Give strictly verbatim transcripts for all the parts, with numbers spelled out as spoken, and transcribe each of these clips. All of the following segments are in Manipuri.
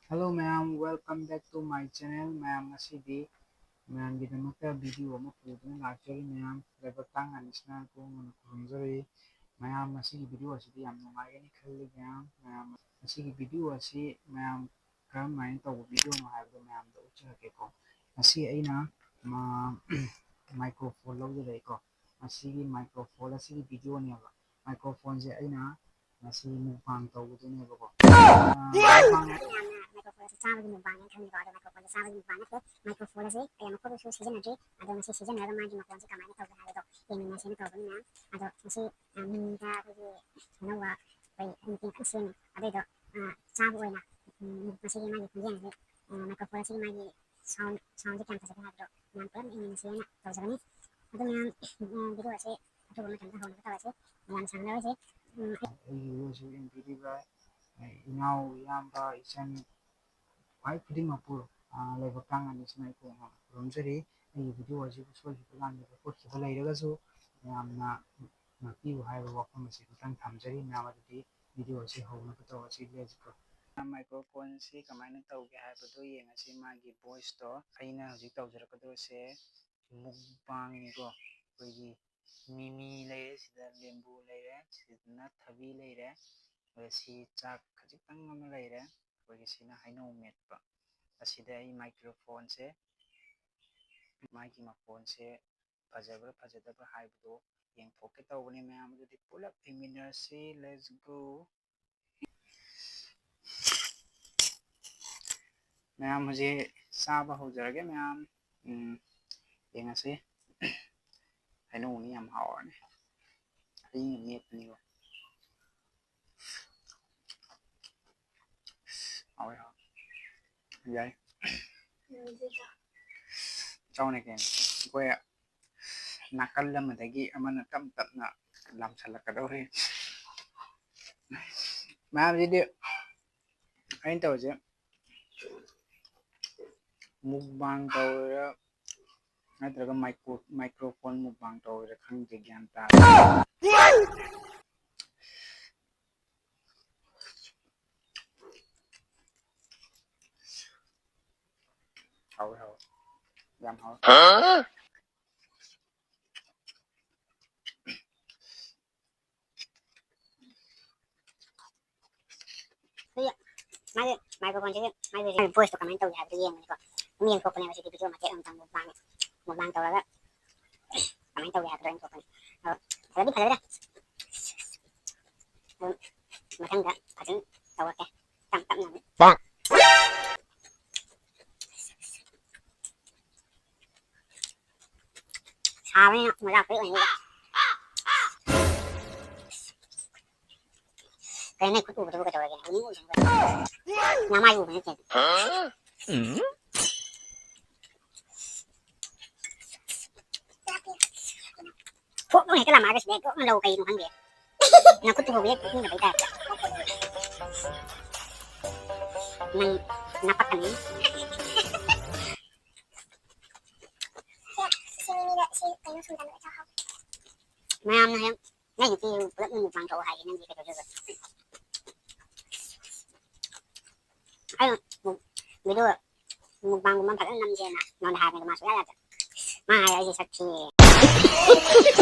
Hello ꯃꯌꯥꯝ, welcome back to my channel. ꯃꯌꯥꯝ, ꯉꯁꯤꯗꯤ ꯃꯌꯥꯝꯒꯤꯗꯃꯛꯇ video ꯑꯃ ꯄꯨꯗꯨꯅ ꯂꯥꯛꯆꯔꯤ꯫ ꯃꯌꯥꯝ, ꯂꯥꯏꯕꯛ ꯇꯥꯡ ꯑꯅꯤꯁꯤꯅ ꯀꯣꯡꯅ ꯈꯨꯔꯨꯝꯖꯔꯤ꯫ ꯃꯌꯥꯝ, ꯉꯁꯤꯒꯤ video ꯑꯁꯤꯗꯤ ꯌꯥꯝ ꯅꯨꯡꯉꯥꯏꯒꯅꯤ ꯈꯜꯂꯤ꯫ ꯃꯌꯥꯝ, ꯃꯌꯥꯝ, ꯉꯁꯤꯒꯤ video ꯑꯁꯤ ꯃꯌꯥꯝ ꯀꯔꯝꯍꯥꯏꯅ ꯇꯧꯕ video ꯅꯣ ꯍꯥꯏꯕꯗꯣ ꯃꯌꯥꯝꯗ ꯎꯠꯆꯔꯛꯀꯦꯀꯣ꯫ ꯉꯁꯤ ꯑꯩꯅ ꯃꯥꯏꯀ꯭ꯔꯣꯐꯣꯟ ꯂꯧꯖꯔꯛꯏꯀꯣ꯫ ꯃꯁꯤꯒꯤ ꯃꯥꯏꯀ꯭ꯔꯣꯐꯣꯟ ꯑꯁꯤꯒꯤ video ꯅꯦꯕ꯫ ꯃꯥꯏꯀ꯭ꯔꯣꯐꯣꯟꯁꯦ ꯑꯩꯅ ꯉꯁꯤ ꯃꯨꯛꯕꯥꯡ ꯇꯧꯒꯗꯣꯏꯅꯦꯕꯀꯣ꯫ ꯑꯥ, ꯃꯨꯛꯕꯥꯡ ꯃꯌꯥꯝꯅ ꯃꯥꯏꯀ꯭ꯔꯣꯐꯣꯟ ꯑꯁꯤ ꯆꯥꯕꯒꯤ ꯃꯨꯛꯕꯥꯡꯅꯦꯅ ꯈꯟꯕꯤꯀꯣ꯫ ꯑꯗꯣ ꯃꯥꯏꯀ꯭ꯔꯣꯐꯣꯟꯁꯦ ꯆꯥꯕꯒꯤ ꯃꯨꯛꯕꯥꯡ ꯅꯠꯇꯦ꯫ ꯃꯥꯏꯀ꯭ꯔꯣꯐꯣꯟ ꯑꯁꯤ ꯑꯩ ꯑꯃꯨꯛꯐꯥꯎꯁꯨ ꯁꯤꯖꯤꯟꯅꯗ꯭ꯔꯤ꯫ ꯑꯗꯣ ꯉꯁꯤ ꯁꯤꯖꯤꯟꯅꯔꯒ ꯃꯥꯒꯤ ꯃꯈꯣꯟꯁꯦ ꯀꯃꯥꯏꯅ ꯇꯧꯒꯦ ꯍꯥꯏꯕꯗꯣ ꯌꯦꯡꯃꯤꯟꯅꯁꯦꯅ ꯇꯧꯕꯅꯤ ꯃꯌꯥꯝ꯫ ꯑꯗꯣ ꯉꯁꯤ, ꯑ, ꯃꯤꯗ ꯑꯩꯈꯣꯏꯒꯤ ꯑꯅꯧꯕ ꯑꯩꯈꯣꯏ ꯃꯤꯇꯤꯡ ꯀꯟꯅ ꯁꯦꯝꯃꯤ꯫ ꯑꯗꯨꯏꯗꯣ, ꯑ, ꯆꯥꯕ ꯑꯣꯏꯅ, ꯎꯝ, ꯃꯁꯤꯒꯤ ꯃꯥꯒꯤ ꯈꯣꯟꯖꯦꯜꯁꯦ, ꯑ, ꯃꯥꯏꯀ꯭ꯔꯣꯐꯣꯟ ꯑꯁꯤꯒꯤ ꯃꯥꯒꯤ sound, sound ꯁꯦ ꯀꯌꯥꯝ ꯐꯖꯒꯦ ꯍꯥꯏꯕꯗꯣ ꯃꯌꯥꯝ ꯄꯨꯂꯞ ꯌꯦꯡꯃꯤꯟꯅꯁꯦꯅ ꯇꯧꯖꯕꯅꯤ꯫ ꯑꯗꯨ ꯃꯌꯥꯝ, ꯑ, video ꯑꯁꯦ ꯑꯊꯨꯕ ꯃꯇꯝꯗ ꯍꯧꯅꯕ ꯇꯧꯔꯁꯦ꯫ ꯌꯥꯝ ꯁꯥꯡꯅꯔꯣꯏꯁꯦ꯫ ꯎꯝ, ꯑꯩꯒꯤ video ꯁꯤ ꯌꯦꯡꯕꯤꯔꯤꯕ, ꯑ, ꯏꯅꯥꯎ, ꯏꯌꯥꯝꯕ, ꯏꯆꯟ, ꯈ꯭ꯋꯥꯏ ꯈꯨꯗꯤꯡꯃꯛꯄꯨ, ꯑ, ꯂꯥꯏꯕꯛ ꯇꯥꯡ ꯑꯅꯤꯁꯤꯅ ꯑꯩꯈꯣꯏ ꯌꯥꯝꯅ ꯈꯨꯔꯨꯝꯖꯔꯤ꯫ ꯑꯩꯒꯤ video ꯑꯁꯤꯕꯨ ꯁꯣꯏꯈꯤꯕ, ꯂꯥꯟꯈꯤꯕ, ꯈꯣꯠꯈꯤꯕ ꯂꯩꯔꯒꯁꯨ ꯃꯌꯥꯝꯅ ꯉꯥꯛꯄꯤꯌꯨ ꯍꯥꯏꯕ ꯋꯥꯐꯝ ꯑꯁꯤ ꯈꯛꯇꯪ ꯊꯝꯖꯔꯤ꯫ ꯃꯌꯥꯝ, ꯑꯗꯨꯗꯤ video ꯑꯁꯤ ꯍꯧꯅꯕ ꯇꯧꯔꯁꯤ꯫ Let's go꯫ Microphone ꯁꯤ ꯀꯃꯥꯏꯅ ꯇꯧꯒꯦ ꯍꯥꯏꯕꯗꯨ ꯌꯦꯡꯉꯁꯤ꯫ ꯃꯥꯒꯤ voice ꯇꯣ ꯑꯩꯅ ꯍꯧꯖꯤꯛ ꯇꯧꯖꯔꯛꯀꯗꯧꯔꯤꯁꯦ mukbang ꯅꯤꯀꯣ꯫ ꯑꯩꯈꯣꯏꯒꯤ ꯃꯤꯃꯤ ꯂꯩꯔꯦ, ꯁꯤꯗ ꯂꯦꯝꯕꯨ ꯂꯩꯔꯦ, ꯁꯤꯗꯅ ꯊꯕꯤ ꯂꯩꯔꯦ, ꯑꯗ ꯁꯤ ꯆꯥꯛ ꯈꯖꯤꯛꯇꯪ ꯑꯃ ꯂꯩꯔꯦ, ꯑꯩꯈꯣꯏꯒꯤ ꯁꯤꯅ ꯍꯩꯅꯧ ꯃꯦꯠꯄ꯫ ꯑꯁꯤꯗ ꯑꯩ microphone ꯁꯦ, ꯃꯥꯒꯤ ꯃꯈꯣꯟꯁꯦ ꯐꯖꯕ꯭ꯔꯥ ꯐꯖꯗꯕ꯭ꯔꯥ ꯍꯥꯏꯕꯗꯣ ꯌꯦꯡꯊꯣꯛꯀꯦ ꯇꯧꯕꯅꯤ꯫ ꯃꯌꯥꯝ ꯑꯗꯨꯗꯤ ꯄꯨꯂꯞ ꯌꯦꯡꯃꯤꯟꯅꯔꯁꯤ꯫ Let's go꯫ ꯃꯌꯥꯝ ꯍꯧꯖꯤꯛ ꯆꯥꯕ ꯍꯧꯖꯔꯒꯦ ꯃꯌꯥꯝ꯫ ꯎꯝ, ꯌꯦꯡꯉꯁꯤ꯫ ꯍꯩꯅꯧꯅꯤ ꯌꯥꯝ ꯍꯥꯎꯔꯅꯤ꯫ ꯍꯩꯅꯧ ꯃꯦꯠꯄꯅꯤꯀꯣ꯫ ꯍꯥꯎꯋꯦ, ꯍꯥꯎꯋꯦ꯫ ꯌꯥꯏ꯫ ꯆꯥꯎꯅꯦ ꯀꯩꯅꯣ꯫ ꯑꯩꯈꯣꯏ ꯅꯥꯀꯜ ꯑꯃꯗꯒꯤ ꯑꯃꯅ ꯇꯞ ꯇꯞꯅ ꯂꯥꯝꯁꯜꯂꯛꯀꯗꯧꯔꯦ꯫ ꯃꯌꯥꯝꯁꯤꯗꯤ ꯑꯩꯅ ꯇꯧꯔꯤꯁꯦ mukbang ꯇꯧꯔꯤꯔꯥ ꯅꯠꯇ꯭ꯔꯒ micro-, microphone mukbang ꯇꯧꯔꯤꯔꯥ ꯈꯪꯗꯦ, ꯒ꯭ꯌꯥꯟ ꯇꯥꯗꯦ꯫ ꯍꯥꯎꯋꯦ, ꯍꯥꯎꯋꯦ꯫ ꯌꯥꯝ ꯍꯥꯎꯋꯦ꯫ ꯑꯗꯨꯗꯤ ꯃꯥꯒꯤ microphoneꯁꯤꯒꯤ ꯃꯥꯒꯤ voiceꯇꯣ ꯀꯃꯥꯏꯅ ꯇꯧꯒꯦ ꯍꯥꯏꯕꯗꯨ ꯌꯦꯡꯕꯅꯤꯀꯣ꯫ ꯑꯗꯨꯝ ꯌꯦꯡꯊꯣꯛꯄꯅꯦꯕ ꯁꯤꯗꯤ video ꯃꯇꯦꯛ ꯑꯃꯇꯪ mukbang, mukbang ꯇꯧꯔꯒ ꯀꯃꯥꯏꯅ ꯇꯧꯒꯦ ꯍꯥꯏꯕꯗꯣ ꯌꯦꯡꯊꯣꯛꯄꯅꯤ꯫ ꯑꯗꯣ ꯐꯖꯗꯤ ꯐꯖꯗ꯭ꯔꯦ꯫ ꯑꯗꯨꯝ ꯃꯊꯪꯗ ꯐꯖꯅ ꯇꯧꯔꯛꯀꯦ꯫ ꯇꯞ ꯇꯞꯅ ꯑꯗꯨꯝ꯫ ꯁꯥꯕꯅꯤꯅ ꯃꯣꯖꯥ ꯐꯨꯔꯤꯠ ꯑꯣꯏꯅ ꯂꯤꯠꯂꯦ꯫ ꯀꯩꯅꯣ ꯅꯪ ꯈꯨꯠ ꯎꯕꯗꯨꯕꯨ ꯀꯩꯗꯧꯔꯒꯦ? ꯎꯅꯤꯡ ꯎꯅꯤꯡꯕ꯫ ꯅꯃꯥꯏ ꯎꯕ ꯅꯠꯇꯦ꯫ ꯊꯣꯛ ꯂꯣꯏ ꯍꯦꯛꯇ ꯂꯥꯝꯃꯛꯑꯒ ꯁꯤꯗ ꯍꯦꯛ ꯊꯣꯛꯅ ꯂꯧ ꯀꯩꯅꯣ ꯈꯪꯗꯦ꯫ ꯅꯈꯨꯠꯇꯨ ꯐꯥꯎꯕ ꯍꯦꯛ ꯎꯅꯕꯩ ꯇꯥꯏꯞꯇ꯫ ꯅꯪ ꯅꯄꯛꯀꯅꯤ꯫ ꯃꯌꯥꯝꯅ ꯍꯦꯛ ꯅꯪ ꯅꯨꯄꯤ ꯄꯨꯂꯞ ꯃꯨꯛꯕꯥꯡ ꯇꯧ ꯍꯥꯏꯌꯦ, ꯅꯪꯗꯤ ꯀꯩꯗꯧꯗꯣꯏꯕ? ꯑꯩꯅ ꯃꯨꯛ-, video ꯃꯨꯛꯕꯥꯡꯒꯨꯝꯕ ꯐꯖꯅ ꯅꯝꯁꯦꯅ ꯅꯉꯣꯟꯗ ꯍꯥꯏꯕꯅꯦ, ꯃꯥ ꯁꯨꯡꯌꯥ ꯌꯥꯗꯦ꯫ ꯃꯥ ꯍꯥꯏ ꯑꯩꯁꯦ ꯁꯛ ꯊꯤꯌꯦ꯫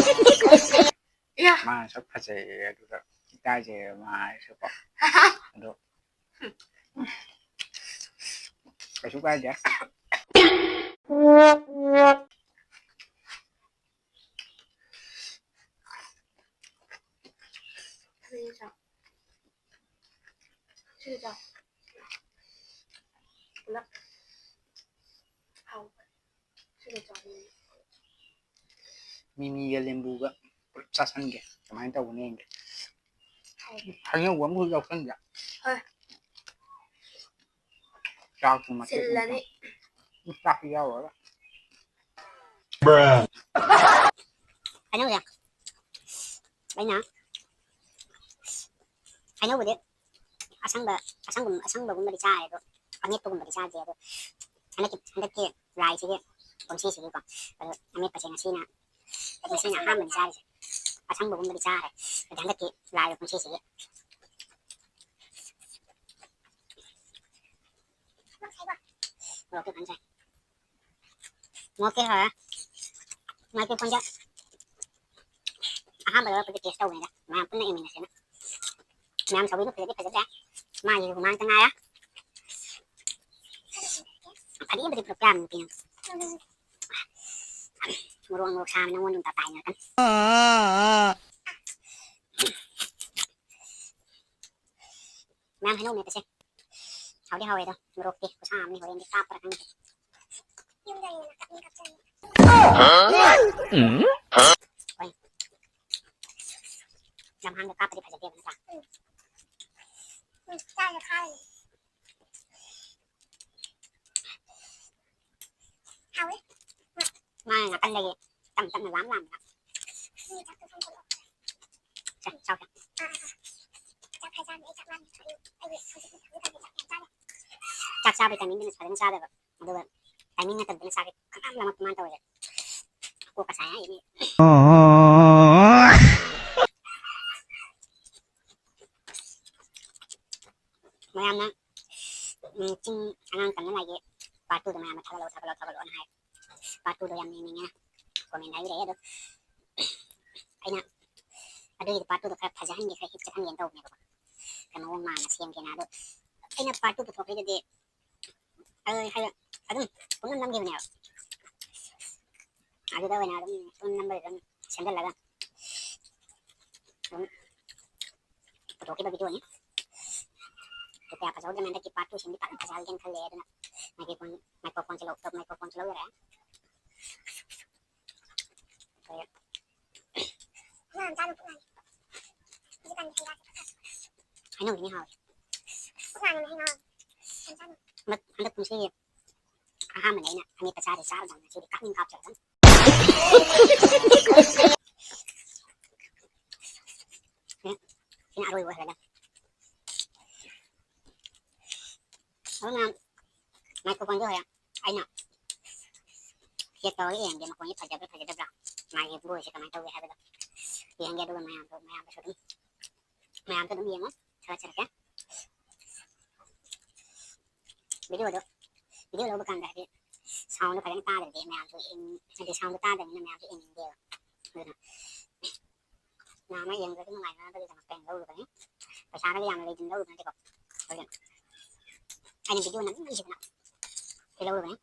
ꯏꯌꯥ꯫ ꯃꯥ ꯁꯛ ꯐꯖꯩꯌꯦ, ꯑꯗꯨꯗ ꯏꯀꯥꯏꯖꯩꯌꯦ ꯃꯥ ꯍꯥꯏꯔꯁꯨꯀꯣ꯫ ꯑꯗꯣ ꯀꯩꯁꯨ ꯀꯥꯏꯗꯦ꯫ ꯁꯤꯗ ꯆꯥꯎ꯫ ꯁꯤꯗ ꯆꯥꯎ꯫ ꯄꯨꯂꯞ ꯍꯥꯎꯕꯅꯦ꯫ ꯁꯤꯗ ꯆꯥꯎ꯫ ꯃꯤꯃꯤꯒ ꯂꯦꯝꯕꯨꯒ ꯄꯨꯂꯞ ꯆꯥꯁꯟꯒꯦ꯫ ꯀꯃꯥꯏꯅ ꯇꯧꯕꯅꯣ ꯌꯦꯡꯒꯦ꯫ ꯍꯥꯎꯕꯅꯦ꯫ ꯍꯩꯅꯧ ꯑꯃꯈꯛ ꯌꯥꯎꯁꯟꯒꯦ꯫ ꯍꯣꯏ꯫ ꯆꯥꯛꯁꯨ ꯃꯇꯦꯛ ꯑꯃ ꯁꯤꯜꯂꯅꯤ꯫ ꯆꯥꯛ-, ꯆꯥꯛꯁꯨ ꯌꯥꯎꯔꯒ꯫ ꯍꯩꯅꯧꯁꯦ ꯑꯩꯅ, ꯍꯩꯅꯧꯕꯨꯗꯤ ꯑꯁꯪꯕ, ꯑꯁꯪꯕ, ꯑꯁꯪꯕꯒꯨꯝꯕꯗꯤ ꯆꯥꯔꯦ, ꯑꯗꯣ ꯑꯃꯦꯠꯄꯒꯨꯝꯕꯗꯤ ꯆꯥꯗꯦ꯫ ꯑꯗꯣ ꯍꯟꯗꯛꯀꯤ, ꯍꯟꯗꯛꯀꯤ ꯂꯥꯏꯁꯤꯒꯤ ꯀꯨꯝꯁꯤꯁꯤꯒꯤꯀꯣ, ꯑꯗꯣ ꯑꯃꯦꯠꯄꯁꯦ ꯉꯁꯤꯅ, ꯉꯁꯤꯅ ꯑꯍꯥꯟꯕꯅꯤ ꯆꯥꯔꯤꯁꯦ꯫ ꯑꯁꯪꯕꯒꯨꯝꯕꯗꯤ ꯆꯥꯔꯦ, ꯑꯗꯣ ꯍꯟꯗꯛꯀꯤ ꯂꯥꯏꯒꯤ ꯀꯨꯝꯁꯤꯁꯤꯒꯤ ꯃꯣꯔꯣꯛꯇꯤ ꯐꯖꯅ ꯁꯥꯏ꯫ ꯃꯣꯔꯣꯛꯇꯤ ꯍꯥꯎꯔꯦ꯫ ꯃꯥꯏꯀ꯭ꯔꯣꯐꯣꯟꯁꯦ ꯑꯍꯥꯟꯕ ꯂꯧꯔꯛꯄꯗ ꯇꯦꯁ ꯇꯧꯕꯅꯤꯗ, ꯃꯌꯥꯝ ꯄꯨꯟꯅ ꯌꯦꯡꯃꯤꯟꯅꯁꯦꯅ꯫ ꯃꯌꯥꯝ ꯁꯧꯒ꯭ꯔꯤꯗꯣ ꯐꯖꯗꯤ ꯐꯖꯗ꯭ꯔꯦ, ꯃꯥꯒꯤ ꯍꯨꯃꯥꯡꯇ ꯉꯥꯏꯔꯦ꯫ ꯐꯗꯤ ꯐꯗꯤ ꯄꯨꯔꯛꯄ ꯌꯥꯕꯅꯤ ꯅꯨꯄꯤ ꯅꯪ꯫ ꯃꯣꯔꯣꯛ ꯃꯣꯔꯣꯛ ꯁꯥꯕ ꯅꯪꯉꯣꯟꯗ ꯑꯗꯨꯝ ꯇꯥꯏꯅꯔꯛꯀꯅꯤ꯫ ꯃꯌꯥꯝ ꯍꯩꯅꯧ ꯃꯦꯠꯄꯁꯦ ꯍꯥꯎꯗꯤ ꯍꯥꯎꯋꯦ ꯑꯗꯣ, ꯃꯣꯔꯣꯛꯇꯤ ꯈꯨꯁꯥ ꯑꯃꯅꯤ, ꯍꯣꯔꯦꯟꯗꯤ ꯀꯥꯞꯄ꯭ꯔꯥ ꯈꯪꯗꯦ꯫ ꯍꯣꯏ꯫ ꯂꯝꯍꯥꯡꯗ ꯀꯥꯞꯄꯗꯤ ꯐꯖꯗꯦꯕ ꯅꯠꯇ꯭ꯔꯥ? ꯃꯥꯅ ꯅꯥꯀꯟꯗꯒꯤ ꯇꯞꯅ ꯇꯞꯅ ꯂꯥꯝ ꯂꯥꯝꯅ꯫ ꯆꯥꯛ ꯆꯥꯎ꯫ ꯆꯥꯛ ꯆꯥꯕꯩ ꯇꯥꯏꯃꯤꯡꯗꯨꯅ ꯐꯖꯅ ꯆꯥꯗꯕ, ꯑꯗꯨꯒ ꯇꯥꯏꯃꯤꯡ ꯅꯠꯇꯕꯗꯅ ꯆꯥꯛꯁꯦ ꯈꯪꯂꯥꯝ ꯂꯥꯝꯃꯛꯄ ꯃꯥꯅ ꯇꯧꯔꯤꯁꯦ꯫ ꯀꯣꯛꯀ ꯁꯥꯏ ꯍꯥꯏꯔꯤꯅꯦ꯫ ꯃꯌꯥꯝꯅ, ꯎꯝ, ꯆꯤꯡ ꯑꯉꯥꯡ ꯇꯝꯅ ꯂꯥꯏꯒꯤ part two ꯗꯣ ꯃꯌꯥꯝꯅ ꯊꯥꯒꯠꯂꯛꯑꯣ, ꯊꯥꯒꯠꯂꯛꯑꯣ, ꯊꯥꯒꯠꯂꯛꯑꯣꯅ ꯍꯥꯏ꯫ Part two ꯗꯣ ꯌꯥꯝ ꯌꯦꯡꯅꯤꯡꯉꯦꯅ comment ꯍꯥꯏꯕꯤꯔꯛꯑꯦ꯫ ꯑꯗꯣ ꯑꯩꯅ ꯑꯗꯨꯒꯤ part two ꯗꯣ ꯈꯔ ꯐꯖꯍꯟꯒꯦ, ꯈꯔ hit ꯆꯠꯍꯟꯒꯦꯅ ꯇꯧꯕꯅꯦꯕꯀꯣ, ꯈꯔ ꯃꯑꯣꯡ ꯃꯥꯟꯅ ꯁꯦꯝꯒꯦꯅ꯫ ꯑꯗꯣ ꯑꯩꯅ part two ꯄꯨꯊꯣꯛꯈ꯭ꯔꯤꯗꯨꯗꯤ ꯑꯗꯨ ꯍꯥꯏꯕ ꯑꯗꯨꯝ ꯄꯨꯡꯅꯝ ꯅꯝꯈꯤꯕꯅꯦꯕ꯫ ꯑꯗꯨꯗ ꯑꯣꯏꯅ ꯑꯗꯨꯝ ꯄꯨꯡꯅꯝ ꯅꯝꯕꯗ ꯑꯗꯨꯝ ꯁꯦꯝꯖꯤꯜꯂꯒ ꯑꯗꯨꯝ ꯄꯨꯊꯣꯛꯈꯤꯕ video ꯅꯤ꯫ ꯑꯗꯨ ꯀꯌꯥ ꯐꯖꯍꯧꯗ꯭ꯔꯦ, ꯍꯟꯗꯛꯀꯤ part two ꯁꯤꯃꯗꯤ ꯐꯖꯅ ꯐꯖꯍꯜꯂꯒꯦꯅ ꯈꯜꯂꯦ꯫ ꯑꯗꯨꯅ microphone, microphone ꯁꯦ ꯂꯧ-, microphone ꯁꯦ ꯂꯧꯖꯔꯦ꯫ ꯍꯩꯅꯧꯗꯤꯅꯦ ꯍꯥꯎꯋꯦ꯫ ꯍꯟꯗꯛ, ꯍꯟꯗꯛ ꯀꯨꯝꯁꯤꯒꯤ ꯑꯍꯥꯟꯕꯅꯦ ꯑꯩꯅ ꯑꯃꯦꯠꯄ ꯆꯥꯔꯤ, ꯆꯥꯔꯗꯧꯅꯦ ꯉꯁꯤꯗꯤ, ꯀꯥꯞꯅꯤꯡ ꯀꯥꯞꯇ꯭ꯔꯦ ꯑꯗꯨꯝ꯫ ꯁꯤꯅ ꯑꯔꯣꯏꯕ ꯑꯣꯏꯍꯜꯂꯦ꯫ ꯑꯗꯨꯅ microphone ꯁꯦ ꯍꯣꯔꯦꯟ ꯑꯩꯅ check ꯇꯧꯔꯒ ꯌꯦꯡꯒꯦ, ꯃꯈꯣꯟꯁꯦ ꯐꯖꯕ꯭ꯔꯥ ꯐꯖꯗꯕ꯭ꯔꯥ, ꯃꯥꯒꯤ voice ꯁꯦ ꯀꯃꯥꯏꯅ ꯇꯧꯒꯦ ꯍꯥꯏꯕꯗꯣ ꯌꯦꯡꯒꯦ꯫ ꯑꯗꯨꯒ ꯃꯌꯥꯝꯁꯨ, ꯃꯌꯥꯝꯗꯁꯨ ꯑꯗꯨꯝ, ꯃꯌꯥꯝꯁꯨ ꯑꯗꯨꯝ ꯌꯦꯡꯉꯣ, ꯊꯥꯒꯠꯆꯔꯛꯀꯦ꯫ Video ꯗꯣ, video ꯂꯧꯕ ꯀꯥꯟꯗ ꯍꯥꯏꯗꯤ ꯁꯥꯎꯟꯗꯣ ꯐꯖꯅ ꯇꯥꯗ꯭ꯔꯗꯤ ꯃꯌꯥꯝꯁꯨ ꯌꯦꯡ-, ꯍꯥꯏꯗꯤ ꯁꯥꯎꯟꯗꯣ ꯇꯥꯗꯕꯅꯤꯅ ꯃꯌꯥꯝꯁꯨ ꯌꯦꯡꯅꯤꯡꯗꯦꯕ꯫ ꯑꯗꯨꯅ ꯃꯌꯥꯝ ꯑꯃ ꯌꯦꯡꯕꯗꯁꯨ ꯅꯨꯡꯉꯥꯏꯅꯕꯒꯤꯗꯃꯛꯇ ꯑꯩꯅ ꯂꯧꯔꯨꯕꯅꯤ꯫ ꯄꯩꯁꯥꯒꯗꯤ ꯌꯥꯝꯅ ꯂꯩꯗꯅ ꯂꯧꯔꯨꯕ ꯅꯠꯇꯦꯀꯣ꯫ ꯑꯗꯨꯅ ꯑꯩꯅ ꯚꯤꯗꯤꯑꯣ ꯅꯝꯅꯤꯡꯕꯁꯤꯗꯅ ꯁꯤ ꯂꯧꯔꯨꯕꯅꯤ꯫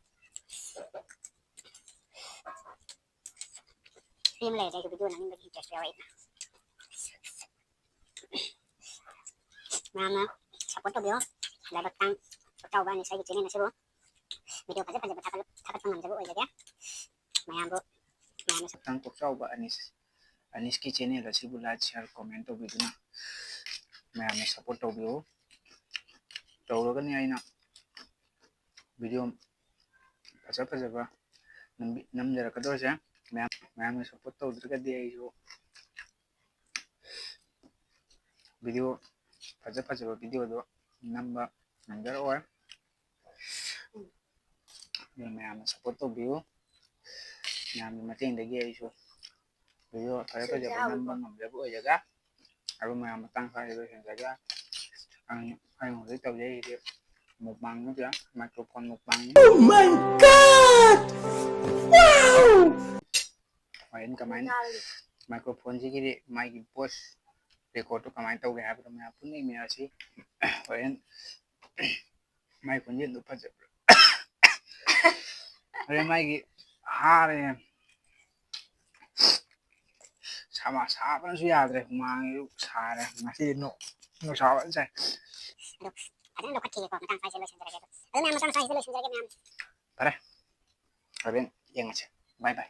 ꯐ꯭ꯔꯤ ꯑꯃ ꯂꯩꯔꯗꯤ ꯑꯩꯁꯨ ꯚꯤꯗꯤꯑꯣ ꯅꯝꯅꯤꯡꯕꯒꯤ ꯏꯟꯇꯔꯦꯁ ꯌꯥꯎꯔꯛꯏ꯫ ꯃꯌꯥꯝꯅ ꯁꯞꯄꯣꯔꯠ ꯇꯧꯕꯤꯌꯣ꯫ ꯂꯥꯏꯕꯛ ꯇꯥꯡ ꯆꯥꯎꯕ ꯑꯅꯤꯁ ꯑꯩꯒꯤ ꯆꯦꯅꯦꯜ ꯑꯁꯤꯕꯨ ꯚꯤꯗꯤꯑꯣ ꯐꯖ ꯐꯖꯕ ꯊꯥꯒꯠ-, ꯊꯥꯒꯠꯄ ꯉꯝꯖꯕ ꯑꯣꯏꯖꯒꯦ꯫ ꯃꯌꯥꯝꯕꯨ, ꯃꯌꯥꯝꯅ ꯁꯞ- ꯇꯥꯡ ꯄꯣꯛꯆꯥꯎꯕ ꯑꯅꯤꯁ, ꯑꯅꯤꯁꯀꯤ ꯆꯦꯅꯦꯜ ꯑꯁꯤꯕꯨ ꯂꯥꯏꯛ, ꯁꯤꯌꯥꯔ, ꯀꯣꯃꯦꯟ ꯇꯧꯕꯤꯗꯨꯅ ꯃꯌꯥꯝꯅ ꯁꯞꯄꯣꯔꯠ ꯇꯧꯕꯤꯌꯨ꯫ ꯇꯧꯔꯒꯅꯤ ꯑꯩꯅ ꯚꯤꯗꯤꯑꯣ ꯐꯖ ꯐꯖꯕ ꯅꯝꯕꯤ-, ꯅꯝꯖꯔꯛꯀꯗꯧꯔꯤꯁꯦ꯫ ꯃꯌꯥꯝ, ꯃꯌꯥꯝꯅ ꯁꯞꯄꯣꯔꯠ ꯇꯧꯗ꯭ꯔꯒꯗꯤ ꯑꯩꯁꯨ ꯚꯤꯗꯤꯑꯣ ꯐꯖ ꯐꯖꯕ ꯚꯤꯗꯤꯑꯣꯗꯣ ꯅꯝꯕ ꯉꯝꯖꯔꯛꯑꯣꯏ꯫ ꯑꯗꯨꯅ ꯃꯌꯥꯝꯅ ꯁꯞꯄꯣꯔꯠ ꯇꯧꯕꯤꯌꯨ꯫ ꯃꯌꯥꯝꯒꯤ ꯃꯇꯦꯡꯗꯒꯤ ꯑꯩꯁꯨ ꯚꯤꯗꯤꯑꯣ ꯐꯖ ꯐꯖꯕ ꯅꯝꯕ ꯉꯝꯖꯕ ꯑꯣꯏꯖꯒꯦ꯫ ꯑꯗꯨ ꯃꯌꯥꯝ ꯃꯇꯥꯡ ꯁ꯭ꯋꯥꯏꯗ ꯂꯣꯏꯁꯤꯟꯖꯒꯦ꯫ ꯑꯩꯅ, ꯑꯩꯅ ꯍꯧꯖꯤꯛ ꯇꯧꯖꯔꯤꯁꯦ ꯃꯨꯛꯕꯥꯡ ꯅꯠꯇ꯭ꯔꯥ, microphone ꯃꯨꯛꯕꯥꯡꯅꯤ꯫ Oh my God! Wow! ꯍꯣꯔꯦꯟ ꯀꯃꯥꯏꯅ, ꯃꯥꯏꯀ꯭ꯔꯣꯐꯣꯟꯁꯤꯒꯤꯗꯤ ꯃꯥꯒꯤ ꯚꯣꯏꯁ ꯔꯦꯀꯣꯔꯠꯇꯨ ꯀꯃꯥꯏꯅ ꯇꯧꯒꯦ ꯍꯥꯏꯕꯗꯣ ꯃꯌꯥꯝ ꯄꯨꯟꯅ ꯌꯦꯡꯃꯤꯟꯅꯔꯁꯤ꯫ ꯍꯣꯔꯦꯟ ꯃꯥꯏ ꯈꯣꯟꯖꯦꯜꯗꯨ ꯐꯖꯕ꯭ꯔꯥ? ꯍꯣꯔꯦꯟ ꯃꯥꯒꯤ ꯍꯥꯔꯦ꯫ ꯁꯥꯃ-, ꯁꯥꯕꯅꯁꯨ ꯌꯥꯗ꯭ꯔꯦ, ꯍꯨꯃꯥꯡꯁꯨ ꯁꯥꯔꯦ꯫ ꯉꯁꯤꯗꯤ ꯅꯣ-, ꯅꯨꯡꯁꯥ ꯐꯖꯅ ꯁꯥꯏ꯫ ꯑꯗꯣ ꯐꯖꯅ ꯂꯧꯈꯠꯈꯤꯒꯦꯀꯣ, ꯃꯇꯥꯡ ꯁ꯭ꯋꯥꯏꯁꯤꯗ ꯂꯣꯏꯁꯤꯟꯖꯔꯒꯦ꯫ ꯑꯗꯣ, ꯑꯗꯣ ꯃꯌꯥꯝ, ꯃꯇꯥꯡ ꯁ꯭ꯋꯥꯏꯁꯤꯗ ꯂꯣꯏꯁꯤꯟꯖꯔꯒꯦ, ꯃꯌꯥꯝ꯫ ꯐꯔꯦ, ꯍꯣꯔꯦꯟ ꯌꯦꯡꯉꯁꯦ꯫ ꯕꯥꯏ ꯕꯥꯏ꯫